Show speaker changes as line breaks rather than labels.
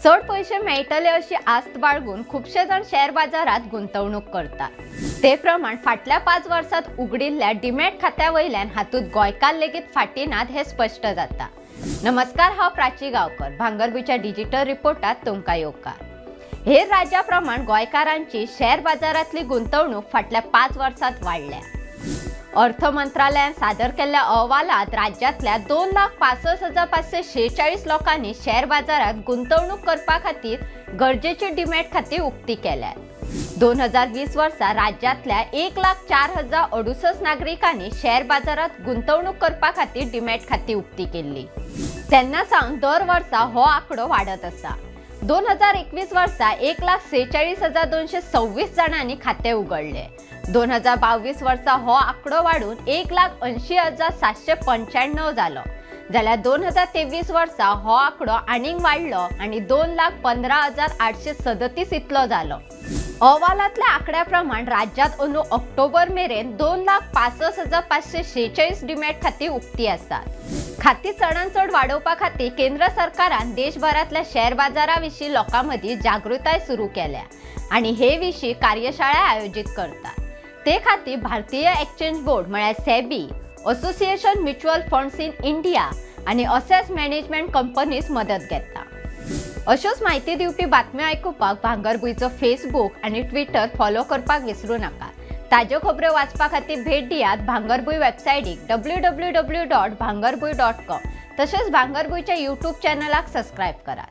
चड पयशे मेळटले अशी आस्त बाळगून खुबशे जाण शेअर बाजारात गुंतवणूक करतात। ते प्रमाण फाटल्या 5 वर्सात उगडिल्ल्या डीमॅट खात्या वयल्यान हातूंत गोंयकार लेगीत फाटीं नात हें स्पश्ट जाता। नमस्कार, हांव प्राची गांवकर, भांगरभूंयच्या डिजिटल रिपोर्टात तुमकां येवकार। हेर राज्या प्रमाण गोंयकारांची शेअर बाजारांतली गुंतवणूक फाटल्या 5 वर्सात वाडल्या। अर्थ मंत्रालयान सादर केल्ल्या अहवालात राज्यांतल्या 2,65,546 लोकांनी शेअर बाजारात गुंतवणूक करपा खातीर गरजेची डीमॅट खाती उक्ती केल्यात। 2020 वर्सा राज्यांतल्या 1,04,068 नागरिकांनी शेअर बाजारात गुंतवणूक करपा खातीर डीमॅट खाती उक्ती केल्ली। तेन्ना सावन दर वर्सा हो आंकडो वाडत आसा। 2021 वर्सा 1,46,226 जाणांनी खाते उगडले। 2022 वर्सा हो आंकडो वाडून 1,80,795 जालो, जाल्यार 2023 वर्सा हो आंकडो आनीक वाडलो आनी 2,15,837 इतलो जालो। अहवालांतल्या आंकड्या प्रमाण राज्यात अंदू ऑक्टोबर मेरेन 2,65,546 डीमॅट खाती उक्ती आसात। खाती चडान चड वाडोवपा खातीर केंद्र सरकारान देशभरांतल्या शेअर बाजारा विशीं लोकां मदीं जागृताय सुरू केल्या आनी हे विशीं कार्यशाळा आयोजीत करतात। ते खातीर भारतीय एक्सचेंज बोर्ड म्हळ्यार SEBI, association mutual funds in India आनी असेस मॅनेजमेंट कंपनीज मदत घेता। अश्योच म्हायती दिवपी बातम्यो आयकुपाक भांगरभूंयचो फेसबूक आनी ट्विटर फॉलो करपाक विसरू नाका। ताज्यो खबऱ्यो वाचपा खातीर भेट दियात भांगरभूंय वेबसायटीक www.bhangarbhuy.com, तशेंच भांगरभूंयच्या यूट्यूब चॅनलाक सबस्क्रायब करात।